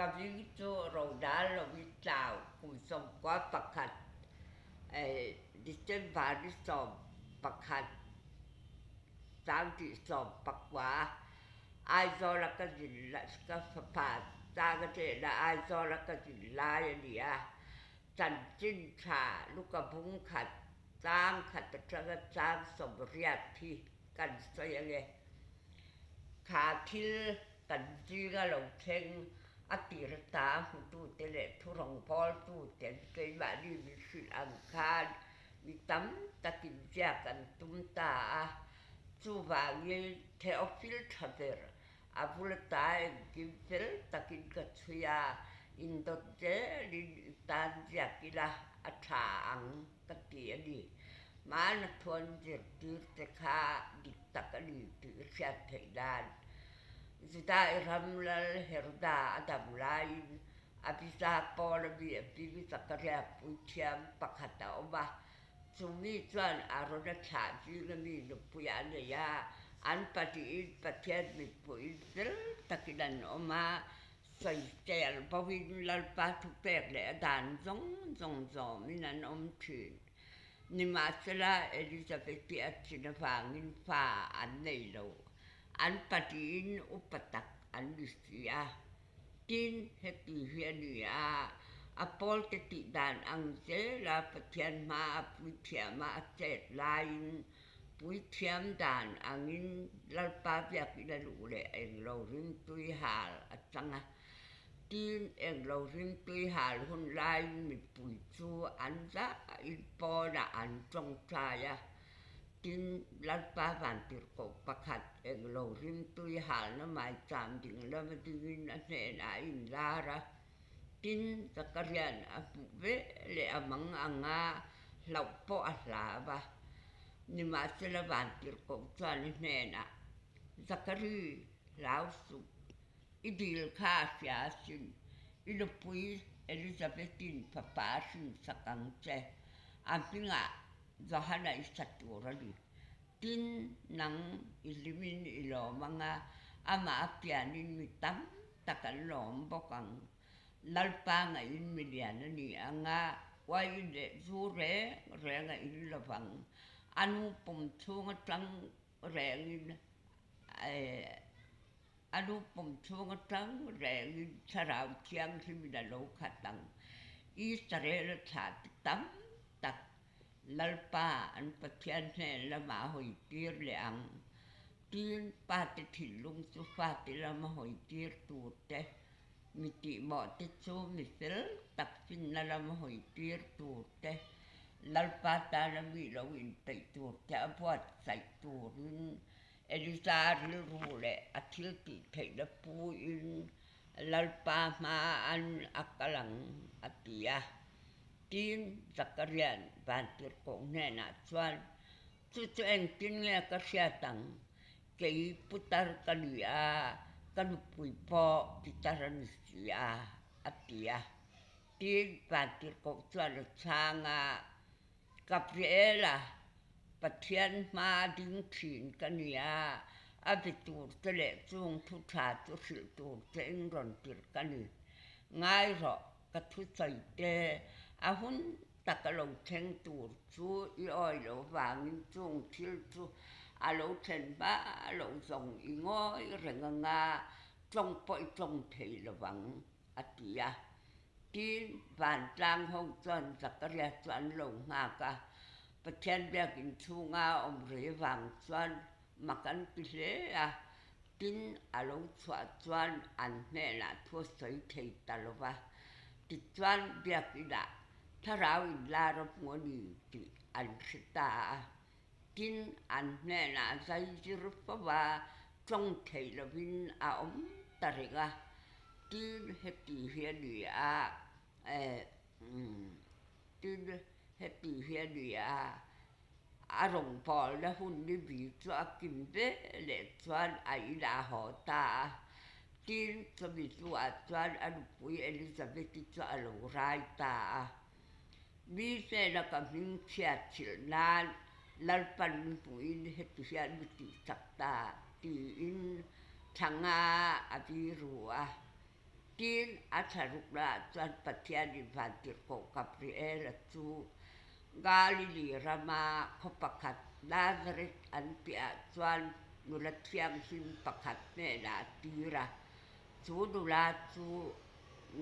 Ka hming chu Rodal Lawitlau kum 11 December ni 11 1990 Aizawla ka zin ka fapa Sanga hnena Aizawla ka zin lai a ni a, chanchin tha luka bung khat chang khat atanga chang 80 hi kan sawi ange. Kha thil Kan zinga lo thleng a tir ata hmutute leh thurawngpawltuten keimahni min hrilh ang khan mi tam takin ziak an tum ta a. Chuvangin Theophil tha ber a bul ata engkim fel takin ka chhui a, indawt zelin i tan ziak ila a tha ang ka ti a ni. Hmana thuan zirtirte kha dik tak a ni tih i hriat theih nan. Judai ram lal Heroda a dam laiin Abija Paula mi a hming Zakaria puithiam pakhat a awm a, chu mi chuan Arona thlah zinga mi nupui a nei a, an pahnihin Pathian mipuiin fel takin an awm a, sawisel boin Lalpa thupek leh a dan zawng zawng zawmin an awm thin. Nimahsela, Elizabeth-i a chin avangin fa an nei lo. An pahnihin upa tak an ni si a. Tin, heti hi a ni a, a pawlte tih dan ang zela Pathian hmaa puithiama a chet laiin puithiam dan angin Lalpa biakina luh leh englo ringtui hal a chang a. Tin, englo ringtui hal hun laiin mipui chu an zahin pawnah an tawngtai a. Tin, Lalpa vantirhkoh pakhat englo rimtui halna maicham ding lama dingin a hnenah a inlar a. Tin, Zakaria'n a hmuh ve leh a mang ang a, hlauh pawh a hlau a. Nimahsela vantirhkoh chuan a hnenah, Zakari, hlau suh, i dil kha a hria asin, i nupui Elizabethin fapa a hrinsak ang che, a hmingah Johana i sa tur a ni. Tin, nang i hlimin i lawm ang a, amah a pianin mi tam tak an lawm bawk ang. Lalpa ngaihin mi lian a ni ang a, uai leh zu reng reng a in lo vang. A nu pum chhung atang rengin a nu pum chhung atang rengin Thlarau Thianghlimin a lo khat ang. Israel-a thlah te tam tak Lalpa an Pathian hnen lamah a hawi tir leh ang. Tin, pate thinlung chu fate lama hawi tir tur te, mi tihmawh te chu mi fel tak finna lama hawi tir tur te, Lalpa tana mi lo inpeih tur te a buatsaih turin Elisa rilru leh a thil tih theihna puin Lalpa hma an a kal ang, a ti a. Tin, Zakaria'n vantirhkoh hnenah chuan, Chu chu engtin nge ka hriat ang? Kei putar ka ni a, ka nupui pawh pitar a ni si a, a ti a. Tin, vantirhkoh chuan a chhang a, Gabriela, Pathian hma ding thin ka ni a, a be tur che leh chung thu tha chu hrilh tur che in rawn tirh ka ni. Ngai rawh, ka thusawi te, a hun tak a lo thleng tur chu i awi lo vangin chung thil chu a lo thlen hma lo zawng i ngawi reng anga tawng pawh i tawng thei lo vang, a ti a. Tin, vantlang ho chuan Zakaria chu an lo nghak a, Pathian biakin chhunga a awm rei vang chuan mak an ti hle a, tin a lo chhuah chuan an hnenah thu a sawi thei ta lo va. Tichuan biakinah thlarau inlar a hmu a ni tih an hre ta a, tin an hnenah zai zir fo va, tawng thei lovin a awm ta reng a. Tin heti hi a ni a, tin heti hi a ni a, a rawngbawlna hun ni bi chu a kim ve leh chuan a inah haw ta a. Tin chumi hnuah chuan a nupui Elizabeth-i chu a lo rai ta a. Mi hnena ka hming chhiat chhilh nan Lalpan mi hmuhin heti hian mi tihchak ta tiin thla nga a vi ru a. Tin, a thlaruknaah chuan Pathianin Vantirhkoh Gabriela chu Galili rama khaw pakhat Nazareth an piahah chuan nula thianghlim pakhat hnenah a tir a. Chu nula chu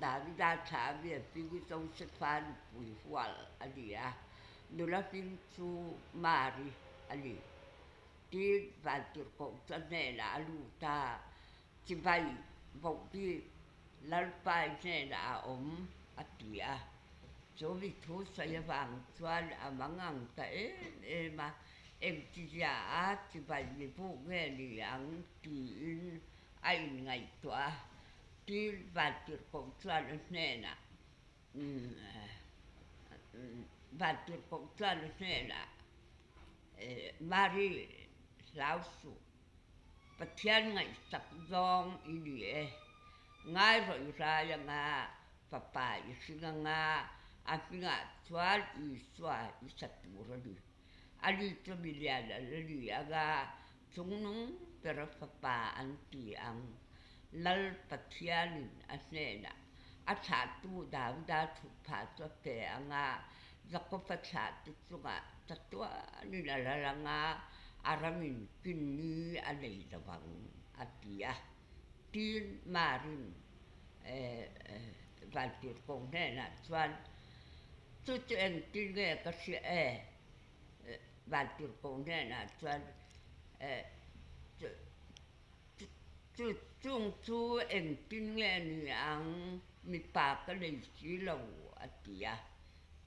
Davida thlah a mi hming Josefa nupui hual a ni a, nula hming chu Mari a ni. Tin, Vantirhkoh chu a hnenah a lut a, Chibai vohbik Lalpai hnenah a awm, a ti a. Chu mi thu sawi avang chuan a mangang ta em em a, engtizia a chibai mi buk nge ni ang tiin a inngaihtuah a. Tin, Vantirhkoh chuan a hnenah, Vantirhkoh chuan a hnenah, Mari, hlau suh. Pathian ngaihsak zawng i ni e. Ngai rawh i rai anga, fapa i hring anga, a hmingah chuan Isua i sa tur a ni. Ani chu milian a la ni anga, chungnung bera fapa an ti ang. Lal Pathianin a hnenah a thlahtu Davida thutphah chu a pe anga, Jakob-a thlahtu chungah chatuanin a lal anga, a ramin kinni a nei lo vang, a ti a. Tin, Marin Vantirhkoh hnenah chuan, Chu chu engtin nge ka hria e? Vantirhkoh hnenah chuan, Chu chung chu engtin nge ni ang? Mipa ka nei si lo, a ti a.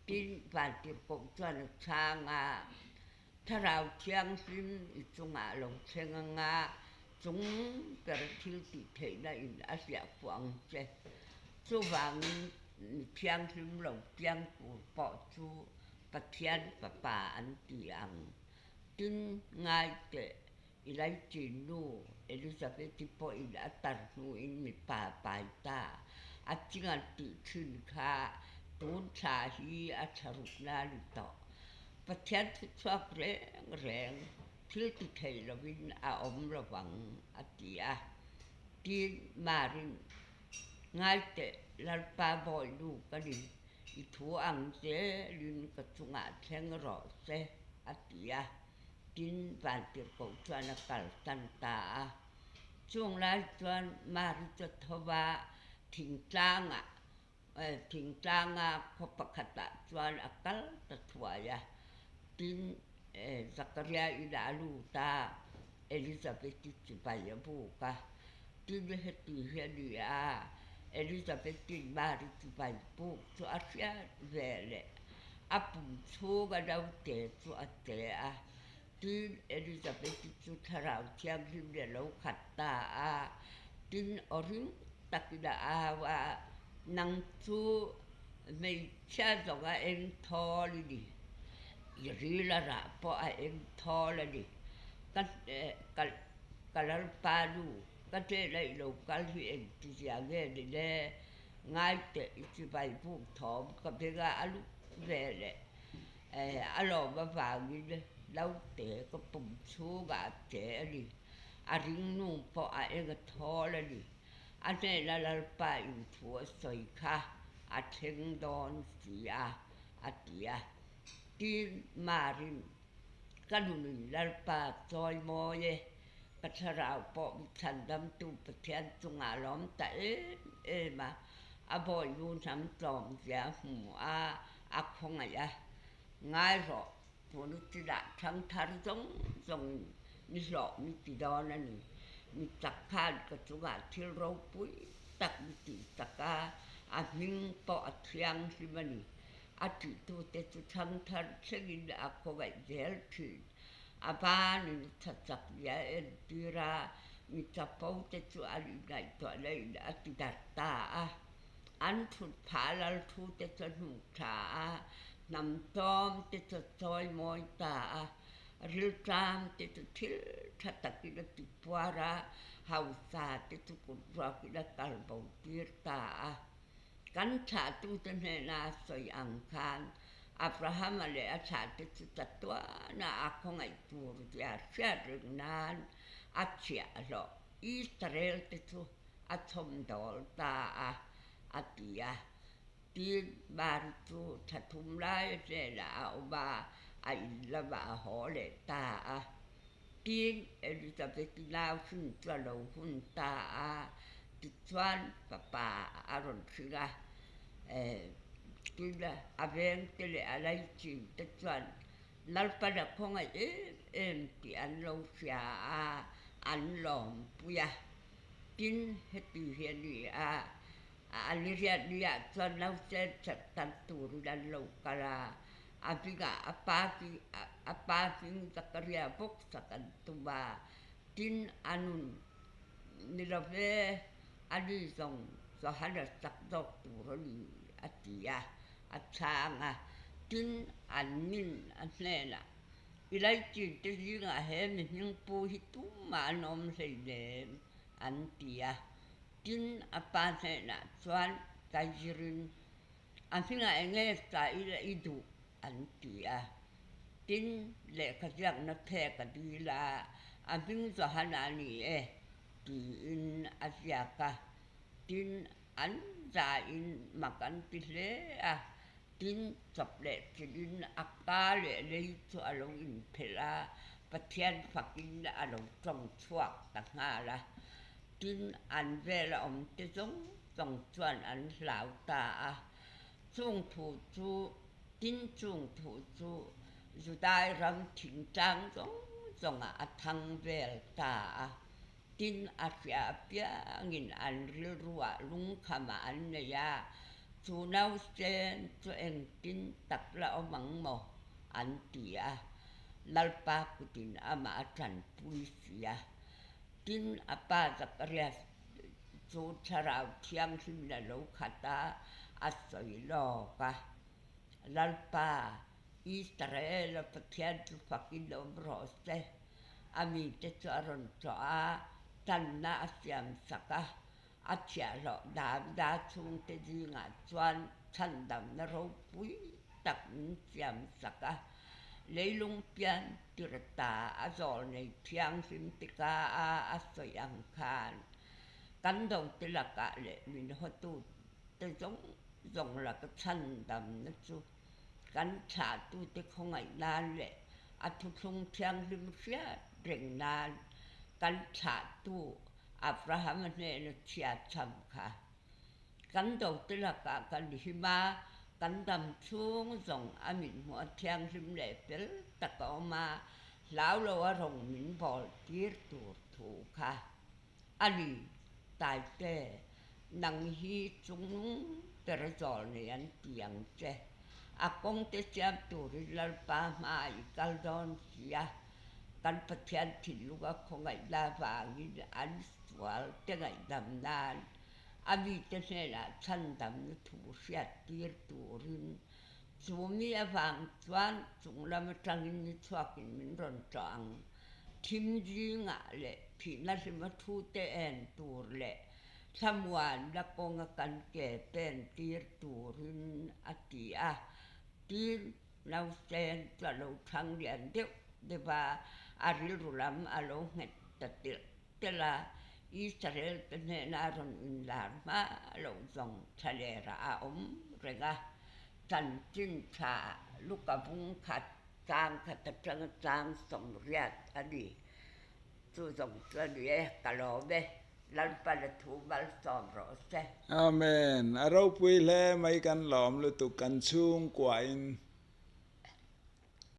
Tin, Vantirhkoh chuan a chhang a, Thlarau Thianghlim i chungah lo thleng anga chung ber thil tih theihna in a hliah fuh ang che. Chuvangin mi thianghlim lo piang tur pawh chu Pathian Fapa an ti ang. Tin, ngai teh. I laichin nu Elizabeth-i pawhin a tar hnuin mipa pai ta a chingal tih thin kha tun thla hi a tha rukna a ni tawh. Pathian thuchhuak reng reng thil ti thei lovin a awm lovang a ti a. Tin, Marin, Ngaiteh, Lalpa bawi nu ka ni, i thu ang zelin ka chungah thleng rawh se a ti a. Tin, Vantirhkoh chuan a kal tan ta a. Chung lai chuan Mari chu tho va, thingtlangah thingtlanga khaw pakhatah chuan a kal ta thuai a. Tin, Zakaria inah a lut a, Elizabeth-i chibai a buk a. Tin, heti hi a ni a, Elizabeth-in Mari chibai buk chu a hriat ve leh. A pum chhung a naute chu a che a, tin Elizabeth-i chu Thlarau Thianghlim leh lo khat ta a, tin aw ring takin a au a, Nang chu hmeichhia zawng a eng thawl i ni, i ril a rah pawh a eng thawl a ni, ka ka Lalpa nu, ka hnenah i lo kal hi engtizia nge ni le? Ngai teh i chibai buk thawm ka benga a lut ve leh a lawm avangin naute ka pum chhungah a che a ni. A ringnu pawh a eng a thawl a ni. A hnena Lalpa in thu a sawi kha a thleng dawn si a, a ti a. Tin, Marin, Ka nunin Lalpa chawi mawi e, Ka thlarau pawh mi chhandamtu Pathian chungah lawm ta em em a, a bawihnu hnam tlawm zia a hmu a, a khawngaih a. Ngai rawh, tunu chinah thangthar zawng zawngin mi hlawh mi ti dawn a ni. Mi chak khan ka chungah thil ropui tak mi tih chak a, a hming pawh a thianghlim a ni. A tihtute chu thangthar thlengin a khawngaih zel thin. A banin tha chak nia a entir a, mi chapo te chu an inngaihtuah laiin a ti darh ta a. An thut phah lal thu te chu a hnuk tha a, hnam tlawm te chu a chawi mawi ta a, rilṭam te chu thil tha takin a ti puar a, hausa te chu kut ruakin a kal bo tir ta a. Kan thlahtute hnena a sawi ang khan Abrahama leh a thlahte chu chatuana a khawngaih tur zia hriat reng nan a chhiah hlawh. Israel te chu a chhawmdawl ta a, a ti a. Tin, Mari chu tha thum lai hnenah a awm a, a in lamah a haw leh ta a. Tin, Elizabeth-i nau hrin chu a lo hun ta a, tichuan fapa a rawn hring a. Tin, a vengte leh a laichin te chuan Lalpan a khawngaih em em tih an lo hria a, an lawmpui a. Tin, heti hi a ni a, a niriat niah chuan nausen chat tan turin an lo kal a, a hmingah a pa a pa hming Zakaria bawk sak an tum a, tin a nun ni love a ni zawng Johana sak zawk tur a ni a ti a, a chhang a, tin an nin a hnenah I laichin te zingah he mi hmingpu hi tumah an awm hleinem an ti a. Tin, a pa hnenah chuan Taizirin, A hmingah eng nge sa ila i duh? an ti a. Tin, lehkha ziakna phek a dil a, A hming Johana a ni e, tiin a ziak a. Tin, an zain mak an ti hle a. Tin, chawp leh chilhin a ka leh lei chu a lo inphelh a, Pathian fakin a lo tawng chhuak ta nghal a. Tin, an vela awmte zawng zawng chuan an hlau ta a. Chung thu chu, tin chung thu chu Judai ram thingtlang zawng zawngah a thang vel ta a. Tin, a hria apiangin an rilruah lungkhamah an nei a, chu nausen chu engtin tak la awm ang maw? an ti a. Lalpa kutin amah a tanpui si a. Tin, a pa Zakarias chu Thlarau Thianghlimin a lo khat a, a sawi lawk a, Lalpa, Israel-a Pathian chu fakin awm rawh se. A mite chu a rawn tlawh a, tanna a siam sak a. A chhiahhlawh Davida chhungte zingah chuan chhandamna ropui tak min siam sak a. Leilung pian tirta a zawl nei thianghlim tika a a sawi ang khan kan dote lakah leh min hawtute zawng zawng laka chhandamna chu Kan thlahtute khawngaih nan leh a thuthlung thianghlim hriat reng nan kan thlahtu Abrahama hnena chhia cham kha. Kan dote lakah kan him a, kan dam chhung zawng a mithmuh a thianghlim leh fel tak a awm a, hlau lo a rawng min bawl tir tur thu kha. A ni, Taite, nang hi chungnung ber zawl nei an ti ang che. A kawngte siam turin Lalpa hmaah i kal dawn si a, kan Pathian thinlunga khawngaihna avangin an sual te ngaihdam nan a mite hnenah chhandamna thu hriat tir turin chu mi avang chuan chung lam atangin ni chhuakin min rawn tlawh ang. Thim zingah leh thihna hlima thute en tur leh thlamuanna kawnga kan ke pen tir turin a ti a. Tin, nausen chu a lo thlang lian deuh deuh a, a rilru lam a lo nghet ta telh telh a. Israel te hnena a rawn inlar hma lo zawng thlalerah a awm reng a. Chanchin tha Luka bung khat Tlang khat atanga tlang 80 a ni. Chu zawng chu a ni e, ka lawm e. Lalpan a thu malsawm rawh se. Amen. A ropui hle mai kan lawm lutuk kan chhungkuahin.